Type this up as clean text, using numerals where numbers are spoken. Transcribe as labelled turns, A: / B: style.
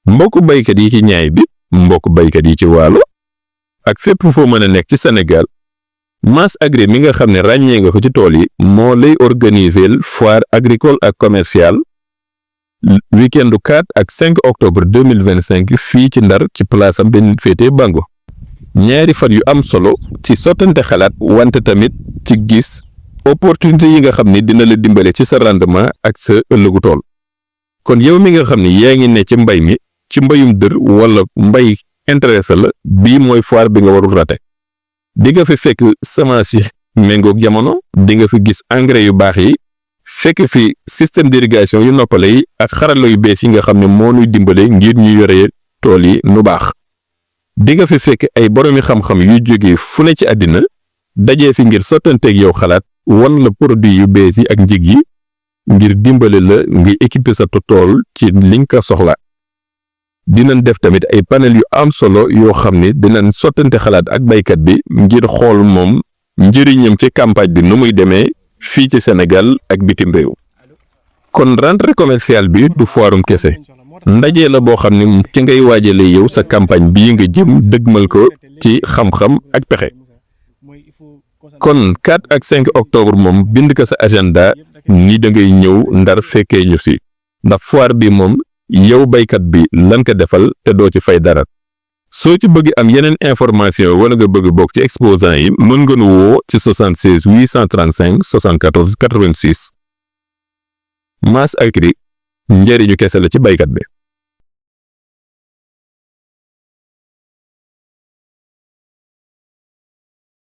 A: mbokk baykat yi ci ñaay bi mbokk baykat yi ci waalo ak fépp foo mën a nekk ci Sénégal Mass Agri mi nga xam ne ràññee nga ko ci tool yi moo lay organiser foire agricole ak commerciale weekendu 4 ak 5 octobre 2025 fii ci Ndar ci place am benn féete Bango ñaari fan yu am solo ci sottante xalaat wante tamit ci gis opportunité yi nga xam ni dina la dimbale ci sa rendement ak sa ëllëgu tool kon yow mi nga xam ni yaa ngi ne ci mbay mi ci mbayum dër wala mbay intéressé la bii mooy foire bi nga warul rate di nga fi fekk semence yi méngoog jamono di nga fi gis engrais yu baax yi fekk fi système d'irrigation yu noppale yi ak xarala yu bees yi nga xam ne moo ñuy dimbale ngir ñu yore tool yi nu baax di nga fi fekk ay boroomi xam-xam yu jóge fu ne ci àddina dajee fi ngir sottanteeg yow xalaat wan la produit yu bees yi ak njëg yi ngir dimbale la ngay équiper sa tool ci li nga ko soxla dinañ def tamit ay panel yu am solo yoo xam ne dinañ sottante xalaat ak baykat bi ngir xool moom njëriñam ci campagne bi nu muy demee fii ci Sénégal ak bitim réew kon rentrée commerciale bi du foirum kese ndaje la boo xam ne ci ngay waajale yow sa campagne bii nga jëm dëgmal ko ci xam-xam ak pexe kon 4 ak 5 octobre moom bind ko sa agenda ni da ngay ñëw Ndar fekkee ñu si ndax foire bi moom yow baykat bi lan ko defal te doo ci fay dara soo ci bëgg am yeneen information wala nga bëgg bokk ci exposant yi mën nga nu woo ci 76 835 74 86 Mass Agri njëriñu kese la ci baykat bi.